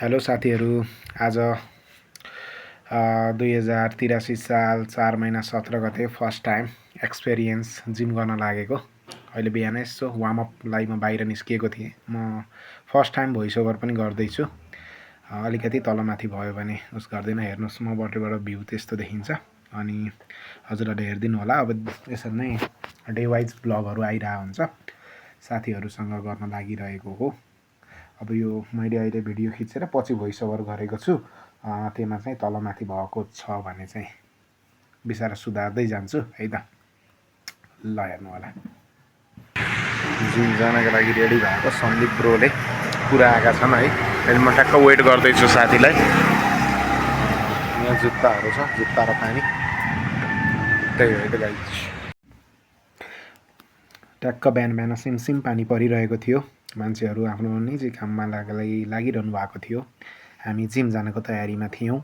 Hello साथीहरू। आज 2083 साल 4 महिना 17 गते फर्स्ट टाइम एक्सपिरियन्स जिम गर्न लागेको। अहिले बिहानै यसो वार्मअपलाई म बाहिर निस्किएको थिएँ। म फर्स्ट टाइम भोइस ओभर पनि गर्दैछु। अलिकति तलमाथि भयो भने उस गर्दैन, हेर्नुहोस् मबटबाट भ्यू त्यस्तो देखिन्छ। अनि हजुरहरूले हेरिदिनु होला। अब यसरी नै डे वाइज ब्लगहरू आइरहेको हुन्छ, साथीहरूसँग गर्न लागिरहेको हो। अब यो मैले अहिले भिडियो खिचेर पछि भोइस ओभर गरेको छु। त्यसमा चाहिँ तलमाथि भएको छ भने चाहिँ बिस्तारै सुधार्दै जान्छु है त। ल हेर्नु होला। जिम जानका लागि रेडी भएको सन्दीप ब्रोले पुरा आएका छन् है। अहिले म ठ्याक्क वेट गर्दैछु साथीलाई। यहाँ जुत्ताहरू छ, जुत्ता र पानी त्यही हो त गाइज। ट्याक्क बिहान बिहान सिमसिम पानी परिरहेको थियो। मान्छेहरू आफ्नो निजी काममा लागिरहनु भएको थियो। हामी जिम जानको तयारीमा थियौँ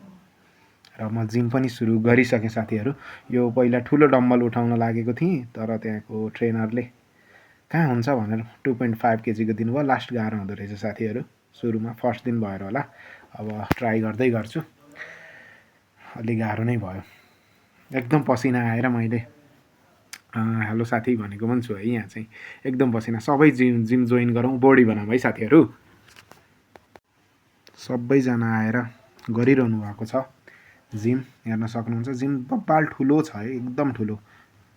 र म जिम पनि सुरु गरिसकेँ साथीहरू। यो पहिला ठुलो डम्बल उठाउन लागेको थिएँ, तर त्यहाँको ट्रेनरले कहाँ हुन्छ भनेर 2.5 केजीको दिनुभयो। लास्ट गाह्रो हुँदो रहेछ साथीहरू, सुरुमा फर्स्ट दिन भएर होला। अब ट्राई गर्दै गर्छु। अलि गाह्रो नै भयो, एकदम पसिना आएर मैले हेलो साथी भनेको पनि छु है। यहाँ चाहिँ एकदम पसिना। सबै जिम जोइन गरौँ, बडी बनाऊँ है साथीहरू। सबैजना आएर गरिरहनु भएको छ जिम, हेर्न सक्नुहुन्छ। जिम बब्बाल ठुलो छ है, एकदम ठुलो।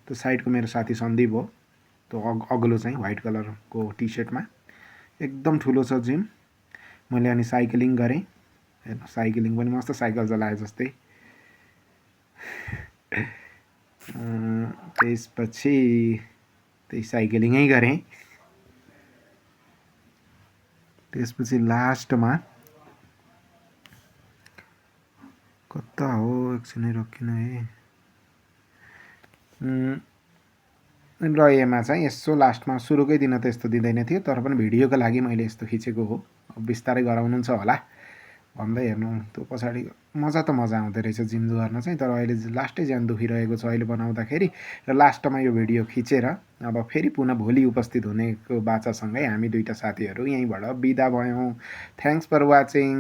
त्यो साइडको मेरो साथी सन्दीप हो, त्यो अग्लो चाहिँ व्हाइट कलरको टी सर्टमा। एकदम ठुलो छ जिम। मैले अनि साइक्लिङ गरेँ, हेर्नु साइक्लिङ पनि मस्त साइकल चलाए जस्तै। त्यसपछि त्यही साइक्लिङै गरेँ। त्यसपछि लास्टमा कता हो, एकछिनै रोकिनु है। र एमा चाहिँ यसो लास्टमा सुरुकै दिन त यस्तो दिँदैन थियो, तर पनि भिडियोको लागि मैले यस्तो खिचेको हो। अब बिस्तारै गराउनुहुन्छ होला भन्दै हेर्नु। त्यो पछाडि मजा त मजा आउँदो रहेछ जिम गर्न चाहिँ, तर अहिले लास्टै ज्यान दुखिरहेको छ अहिले बनाउँदाखेरि। र लास्टमा यो भिडियो खिचेर अब फेरि पुनः भोलि उपस्थित हुनेको बाचासँगै हामी दुईटा साथीहरू यहीँबाट बिदा भयौँ। Thanks for watching.